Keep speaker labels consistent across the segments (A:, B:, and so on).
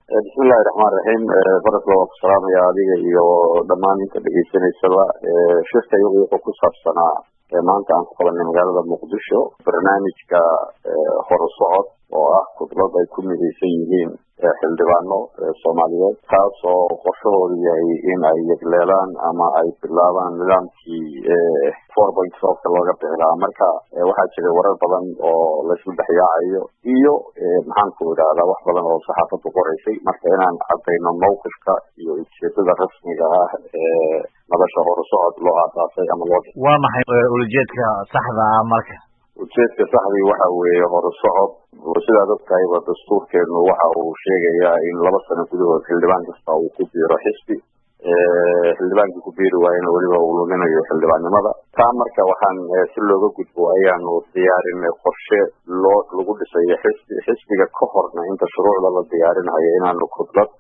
A: Bismillahi raxmaan raxiim. Barasla, waan ku salaamaya adiga iyo dhammaan inta dhegeysanaysaba. Shirka iyagu wuxuu ku saabsanaa maanta aan ku qabanay magaalada Muqdisho barnaamijka Horusocod, oo ah kudlad ay ku midaysan yihiin xildhibaano Soomaaliyeed, taas oo qorshahoodu yahay in ay yegleelaan ama ay bilaabaan nidaamkii 4.5-ka looga bixi lahaa. Marka waxaa jiray warar badan oo laisla dhexyaacayo iyo, maxaan ku idhahdaa, wax badan oo saxaafaddu qoraysay. Marka inaan caddayno mawqifka iyo ujeedada rasmiga ah ee madasha Horusocod loo aasaasay ama loo
B: Waa maxay ulajeedka saxda ah marka?
A: Ujeedka saxdii waxa weeye, Horusocod, sidaad ogtahayba, dastuurkeenu waxa uu sheegayaa in 2 sano gudahood xildhibaan kasta uu ku biiro xisbi. Xildhibaankii ku biiri waayena weliba uu luminayo xildhibaannimada. Taa marka waxaan si looga gudbo ayaanu diyaarinay qorshe loo lagu dhisayo xisbi. Xisbiga ka horna, inta shuruucda la diyaarinayo, inaanu kudlad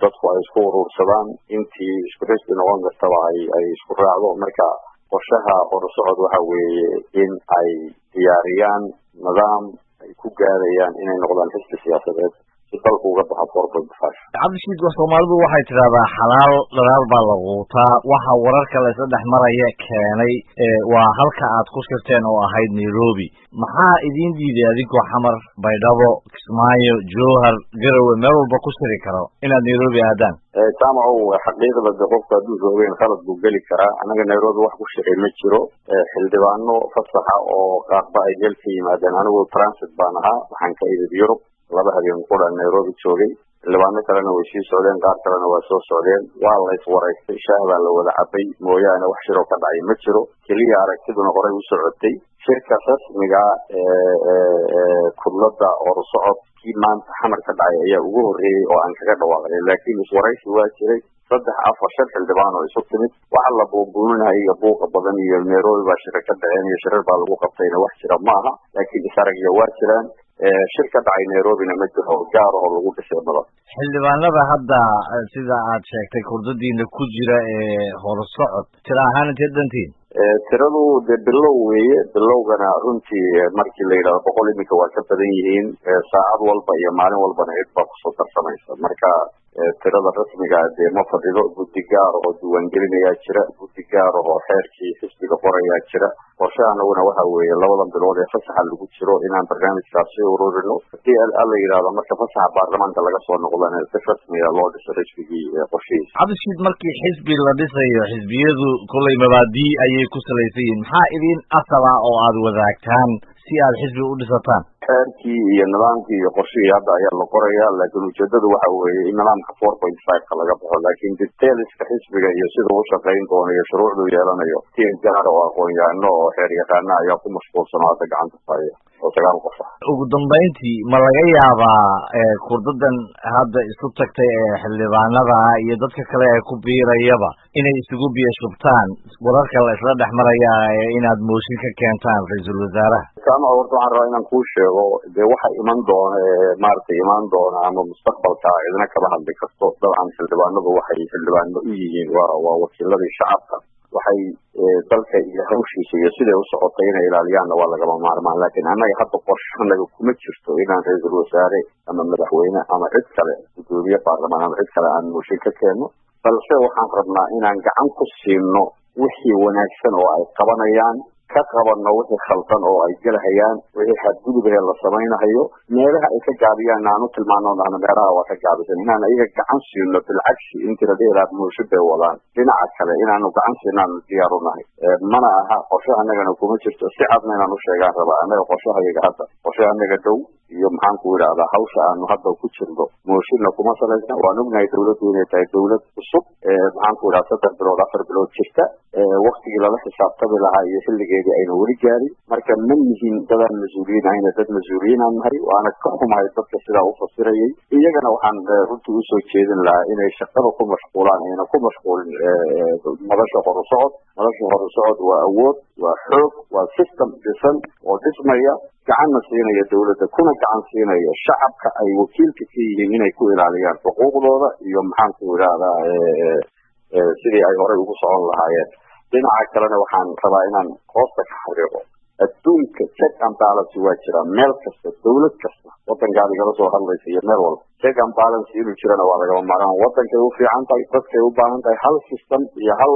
A: dadku ay isku urursadaan, intii isku xisbi noqon kartaba ay isku raacdo. Marka qorshaha Horusocod waxa weeye in ay diyaariyaan nidaam ay ku gaarayaan inay noqdaan xisbi siyaasadeed si dalku uga baxo 4.5.
B: Cabdishiid, Soomaalidu waxay tidhahdaa xalaal dhalaal baa la quutaa. Waxa wararka la isla dhex maraya keenay waa halka aad ku shirteen oo ahayd Nairobi. Maxaa idiin diiday adinkoo Xamar, Baydhabo, Kismaayo, Jowhar, Garowe, meel walba ku shiri karo inaad Nairobi aadaan?
A: Jaamacow, xaqiiqda de qofku hadduu ogeyn khalad buu geli karaa. Annaga Nairobi wax ku shiray ma jiro. Xildhibaano fasaxa oo qaarba ay meel ka yimaadeen. Anigu transit baan ahaa, waxaan ka imid Yurub, 2 habeen qura Nairobi joogay. Xildhibaano kalena way sii socdeen, qaar kalena waa soo socdeen. Waa la iswaraystay, shaah baa la wada cabay mooyaane, wax shiroo ka dhacay ma jiro. Keliya aragtiduna horay u socotay. Shirka rasmiga ee kudlada Horusocod kii maanta Xamar ka dhacay ayaa ugu horreeyey oo aan kaga dhawaaqnay, laakiin iswaraysi waa jiray, saddex, afar, shan xildhibaan oo isu timid. Waxa la buunbuuninaya iyo buuqa badan iyo Nairobi baa shirar ka dhaceen iyo shirar baa lagu qabtayna wax jira ma aha, laakiin isaragya waa jiraan. Shir ka dhacay Nairobina ma jiro gaar oo lagu dhisay madal.
B: Xildhibaanada hadda, sida aad sheegtay, kurdadiina ku jira ee Horusocod, tira ahaan intee dhantiin?
A: Tiradu dee bilow weeye. Bilowgana runtii markii la yidhahdo 100 iminka waa ka badan yihiin. Saacad walba iyo maalin walbana cid baa kusoo darsamaysa. Marka tirada rasmiga dee ma fadhido. Guddi gaar oo diiwaangelinayaa jira, guddi gaar oo xeerkii xisbiga qorayaa jira. Qorshaha anaguna waxa weeye labadan bilood ee fasaxa lagu jiro inaan barnaamijkaasi ururino. Hadii ala yidhahdo marka fasaxa baarlamaanka laga soo noqdana si rasmiga loo dhiso xisbigii qorshihiisa.
B: Cabdishiid, markii xisbi la dhisayo, xisbiyadu kollay mabaadii ayay ku salaysan yihiin. Maxaa idin asal ah oo aad wadaagtaan si aad xisbi u dhisataan?
A: Xeerkii iyo nidaamkii iyo qorshihii hadda ayaa la qorayaa, laakiin ujeedadu waxa weeye in nidaamka 4.5-ka laga baxo. Laakiin detailska xisbiga iyo sida u shaqayn doono iyo shuruucdu yeelanayo, tiim gaar oo aqoon-yahano oo xeer yaqaana ayaa ku mashquulsan oo hadda gacanta ku haya, oo 9 qof ah.
B: Ugu dambayntii, ma laga yaabaa kurdadan hadda isu tagtay ee xildhibaanada iyo dadka kale ee ku biirayaba inay isugu biyo shubtaan wararka la isla dhex maraya ee inaad mooshin ka keentaan ra-iisul wasaaraha?
A: Jaamaca, horta waxaan rabaa inaan kuu sheego, dee waxa iman doona ee maaragtay imaan doona ama mustaqbalka cidna kama hadli karto. Dabcan xildhibaanadu waxay xildhibaano u yihiin waa wakiiladii shacabka. Waxay dalka iyo hawshiisa iyo siday u socotay inay ilaaliyaanna waa lagama maarmaan. Laakiin annaga hadda qorshanaga kuma jirto inaan ra-iisul wasaare ama madaxweyne ama cid kale, gudoomiye baarlamaan ama cid kale aan mooshin ka keenno, balse waxaan rabnaa inaan gacan ku siino wixii wanaagsan oo ay qabanayaan, ka qabanno wixii khaldan oo ay gelahayaan, wixii xadgudubahee la samaynahayo, meelaha ay ka gaabiyaan aanu tilmaano, dhahno meelaha waa ka gaabisan, inaan ayaga gacan siino. Bilcagsi, intii la dhihi lahaa mooshin bay wadaan, dhinaca kale inaanu gacan siino aanu diyaar u nahay. Mana aha qorshe annagana kuma jirto. Si cadna inaan u sheegaan rabaa, annaga qorshahayaga hadda, qorshe annaga dhow iyo, maxaan ku idhahdaa, hawsha aanu hadda ku jirno mooshinna kuma salaysna. Waan ognahay dawladdu inay tahay dawlad cusub, maxaan ku idhaha, 3 bilood, 4 bilood jirta, waktigii lala xisaabtami lahaa iyo xilligeedii ayna weli gaarin. Marka ma nihin dadaan mas-uuliyiin ahayna, dad mas-uuliyiin aan nahay. Waana ka xumahay dadka sidaa u fasirayay. Iyagana waxaan runtii usoo jeedin lahaa inay shaqada ku mashquulaan, ayna ku mashquulin madasha Horusocod. Madasha Horusocod waa awood, waa xoog, waa system dhisan oo dhismaya, gacanna siinaya dawladda kuna gacan siinaya shacabka ay wakiilka ka yihiin inay ku ilaaliyaan xuquuqdooda iyo, maxaan ku idhaahdaa, sidii ay horey ugu socon lahaayeen. Dhinaca kalena waxaan rabaa inaan hoosta ka xariiqo Adduunka check and balance waa jira, meel kasta, dowlad kasta, wadankaad igala soo hadlaysa iyo meel walba check and balance inuu jirana waa lagama maarmaan. Wadankay u fiican tahay, dadkay u baahan tahay hal system iyo hal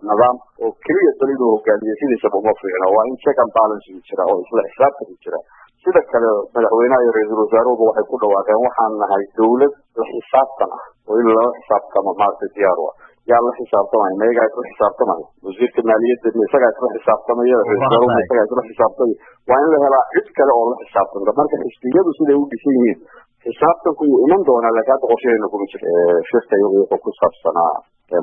A: nidaam oo keliya dal inuu hogaamiyo sidiisaba uma fiicno. Waa in check and balance uu jira oo isla xisaabtan uu jira. Sida kale madaxweynaha iyo ra-iisul wasaaruhuba waxay ku dhawaaqeen waxaan nahay dowlad la xisaabtan ah oo in lala xisaabtamo maaragtay diyaar u ah. Yaa la xisaabtamaya? Ma iyagaa isla xisaabtamaya? Wasiirka maaliyadda ma isagaa isla xisaabtamaya? Ra-iisul wasaaruhu ma isagaa isla xisaabtamaya? Waa in la helaa cid kale oo la xisaabtanta. Marka xisbiyadu siday u dhisan yihiin xisaabtanku wuu iman doonaa, laakiin hadda qorshaheena kuma jiro. Shirka iyagu wuxuu ku saabsanaa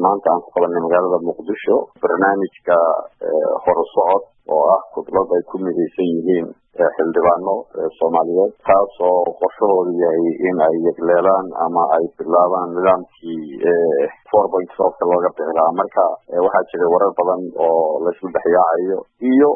A: maanta aan ku qabanay magaalada Muqdisho barnaamijka horusocod oo ah kudlad ay ku midaysan yihiin xildhibaano Soomaaliyeed, taas oo qorshahoodu yahay in ay yegleelaan ama ay bilaabaan nidaamkii 4.5-ka looga bixi lahaa. Marka waxaa jiray warar badan oo laisla dhexyaacayo iyo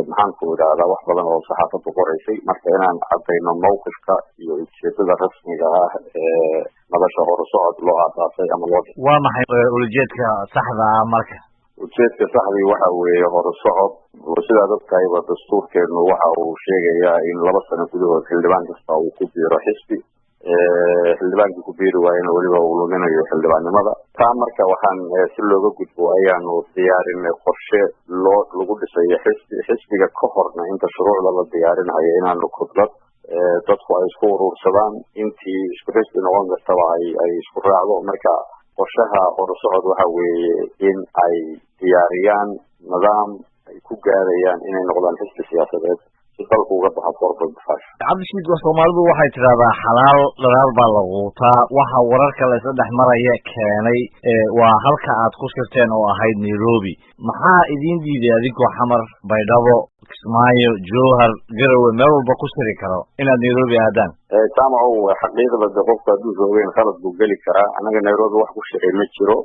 A: maxaan ku idhaahdaa wax badan oo saxaafaddu qoraysay. Marka inaan caddayno mawqifka iyo ujeedada rasmiga ah ee nolosha horusocod loo aasaasay ama loo
B: Waa maxay ulajeedka saxda ah marka?
A: Ujeedka saxdii waxa weeye horusocod, sidaa dadkayba dastuurkeenu waxa uu sheegayaa in 2 sano gudahood xildhibaan kasta uu ku biiro xisbi, xildhibaankii ku biiri waayena weliba uu luminayo xildhibaannimada. Taa marka waxaan si looga gudbo ayaanu diyaarinay qorshe loo lagu dhisayo xisbi. Xisbiga ka horna inta shuruucda la diyaarinayo inaanu kudlad dadku ay isku urursadaan, intii isku xisbi noqon kartaba ay isku raacdo. Marka qorshaha horusocod waxa weeye in ay diyaariyaan nidaam ay ku gaarayaan inay noqdaan xisbi siyaasadeed si dalku uga baxo 4.5.
B: Cabdishiid, Soomaalidu waxay tidhahdaa xalaal dharaar baa la quutaa. Waxa wararka la isla dhex maraya keenay waa halka aad ku shirteen oo ahayd Nairobi. Maxaa idiin diiday adinkoo Xamar, Baydhabo, Kismaayo, Jowhar, Garowe meel walba ku shiri karo inaad Nairobi aadaan?
A: Jaamacow, xaqiiqda de qofku hadduu joogeyn khalad buu geli karaa. Anaga Nairobi wax ku shiray ma jiro.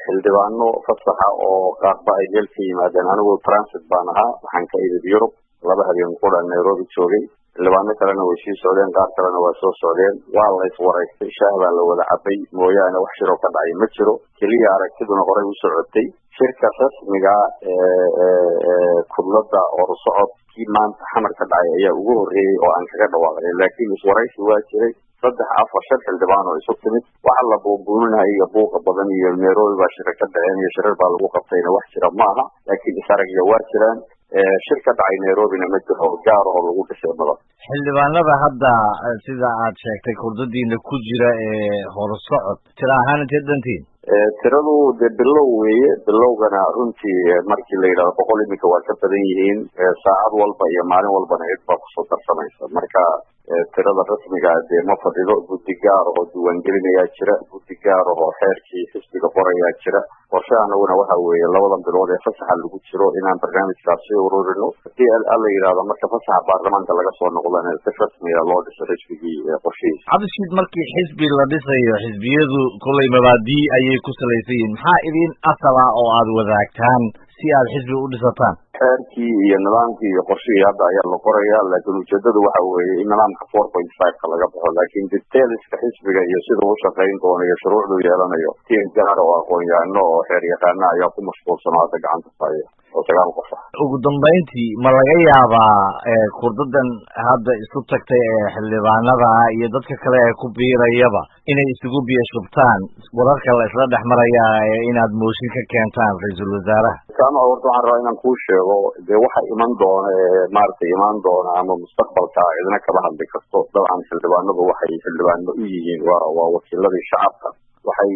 A: Xildhibaano fasaxa oo qaarba ay meel ka yimaadeen, anigu transit baan ahaa, waxaan ka imid Yurub, 2 habeen qura Nairobi joogay. Xildhibaano kalena way sii socdeen, qaar kalena waa soo socdeen. Waa la iswaraystay, shaah baa la wada cabay mooyaane wax shiroo ka dhacay ma jiro. Keliya aragtiduna horey u socotay. Shirka rasmiga ee kudlada horusocod kii maanta Xamar ka dhacay ayaa ugu horreeyey oo aan kaga dhawaaqnay, laakiin iswaraysi waa jiray. 3, 4, 5 xildhibaan oo isu timid. Waxa la buunbuuninaya iyo buuqa badan iyo Nairobi baa shirar ka dhaceen iyo shirar baa lagu qabtayna wax jira maaha, laakiin isaragya waa jiraan. Shir ka dhacay Nairobina ma jiro gaar oo lagu dhisay badan.
B: Xildhibaanada hadda sida aad sheegtay kurdadiina ku jira ee horusocod tira ahaan intee dhantiin?
A: Tiradu dee bilow weeye, bilowgana runtii markii la yidhahdo 100 iminka waa ka badan yihiin. Saacad walba iyo maalin walbana cid baa kusoo darsamaysa. Marka tirada rasmiga dee ma fadhido. Guddi gaar oo diiwaangelinayaa jira, guddi gaar oo xeerkii xisbiga qorayaa jira. Qorshaha anaguna waxa weeye 2dan bilood ee fasaxa lagu jiro inaan barnaamijkaas sii ururino, hadii la yidhahdo marka fasaxa baarlamaanka laga soo noqdana si rasmiga loo dhiso xisbigii qorshihiisa.
B: Cabdishiid, markii xisbi la dhisayo xisbiyadu kollay mabaadii ayay ku salaysan yihiin. Maxaa idin asal ah oo aad wadaagtaan si aad xisbi u dhisataan?
A: Xeerkii iyo nidaamkii iyo qorshihii hadda ayaa la qorayaa, laakiin ujeedadu waxa weeye in nidaamka 4.5-ka laga baxo, laakiin detailska xisbiga iyo siduu u shaqayn doono iyo shuruucduu yeelanayo tiim gaar oo aqoon-yahano oo xeer yaqaana ayaa ku mashquulsan oo hadda gacanta ku haya oo 9 qof ah.
B: Ugu dambayntii, ma laga yaabaa kurdadan hadda isu tagtay ee xildhibaanada iyo dadka kale ee ku biirayaba inay isugu biyo shubtaan wararka la isla dhex maraya ee inaad mooshin ka keentaan ra-iisul wasaaraha?
A: Jaamac, horta waxaan rabaa inaan kuu sheego dee waxa iman doona ee maaragtay imaan doona ama mustaqbalka cidna kama hadli karto. Dabcan xildhibaanadu waxay xildhibaano u yihiin waa wakiiladii shacabka, waxay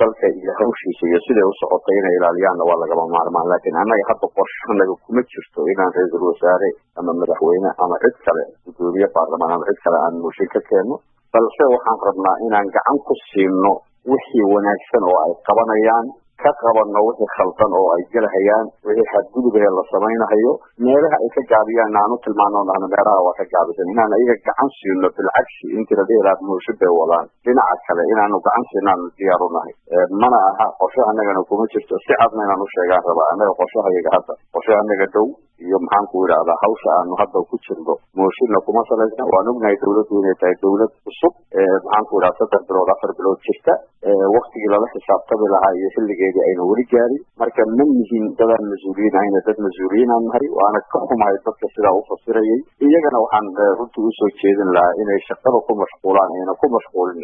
A: dalka iyo hawshiisa iyo siday u socotay inay ilaaliyaanna waa lagama maarmaan. Laakiin annaga hadda qorshanaga kuma jirto inaan ra-iisul wasaare ama madaxweyne ama cid kale, gudoomiye baarlamaan ama cid kale aan mooshin ka keenno, balse waxaan rabnaa inaan gacan ku siino wixii wanaagsan oo ay qabanayaan, ka qabanno wixii khaldan oo ay gelahayaan, wixii xadgudub ee la samaynahayo, meelaha ay ka gaabiyaanna aan u tilmaano dhahno meelaha waa ka gaabisan, inaan iyaga gacan siino. Bilcagsi intii la dhihi lahaa mooshin bay wadaan, dhinaca kale inaanu gacan siino aanu diyaar u nahay. Mana aha qorshe annagana kuma jirto. Si cadna inaan u sheegaan rabaa, annaga qorshaha iyaga hadda, qorshe annaga dhow Iyo maxaan ku idhahdaa, hawsha aanu hadda ku jirno mooshinna kuma salaysna. Waan ognahay dawladdu inay tahay dawlad cusub, maxaan ku idhaha, 3 bilood 4 bilood jirta, waktigii lala xisaabtami lahaa iyo xilligeedii ayna weli gaarin. Marka ma nihin dadaan mas-uuliyiin ahayna, dad mas-uuliyiin aan nahay. Waana ka xumahay dadka sidaa u fasirayay. Iyagana waxaan runtii usoo jeedin lahaa inay shaqada ku mashquulaan, ayna ku mashquulin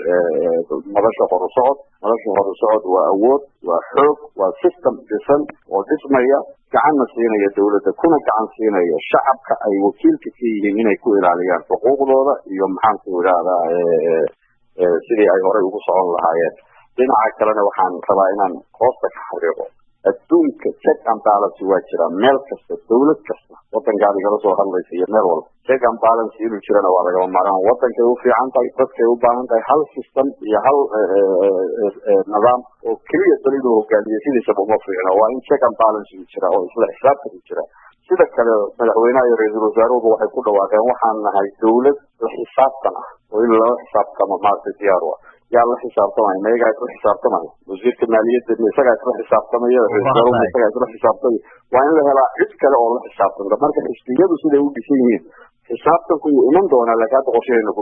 A: Madasha Horusocod. Madasha Horusocod waa awood, waa xoog, waa system dhisan oo dhismaya, gacanna siinaya dawladda, kuna gacan siinaya shacabka ay wakiilka ka yihiin inay ku ilaaliyaan xuquuqdooda iyo maxaan ku idhaahdaa, sidii ay horey ugu socon lahaayeen. Dhinaca kalena waxaan rabaa inaan hoosta ka xariiqo, adduunka check and balance waa jiraa meel kasta, dawlad kasta, wadankaad igala soo hadlaysa iyo meel walba. Check and balance inuu jirana waa lagama maarmaan. Wadankay u fiican tahay, dadkay u baahan tahay hal system iyo hal nidaam oo keliya dal inuu hogaamiyo sidiisaba uma fiicno. Waa in check and balance uu jira oo isla xisaabtan uu jira. Sida kale madaxweynaha iyo ra-iisul wasaaruhuba waxay ku dhawaaqeen, waxaan nahay dawlad la xisaabtan ah oo in lala xisaabtamo maaragtay diyaar u ah. Yaa la xisaabtamaya? Ma iyagaa isla xisaabtamaya? Wasiirka maaliyadda ma isagaa isla xisaabtamaya? Ra-iisul wasaaruhu ma isagaa isla xisaabtamaya? Waa in la helaa cid kale oo la xisaabtamta. Marka xisbiyadu siday u dhisan yihiin, xisaabtanku wuu iman doonaa, laakiin hadda qorshaheena.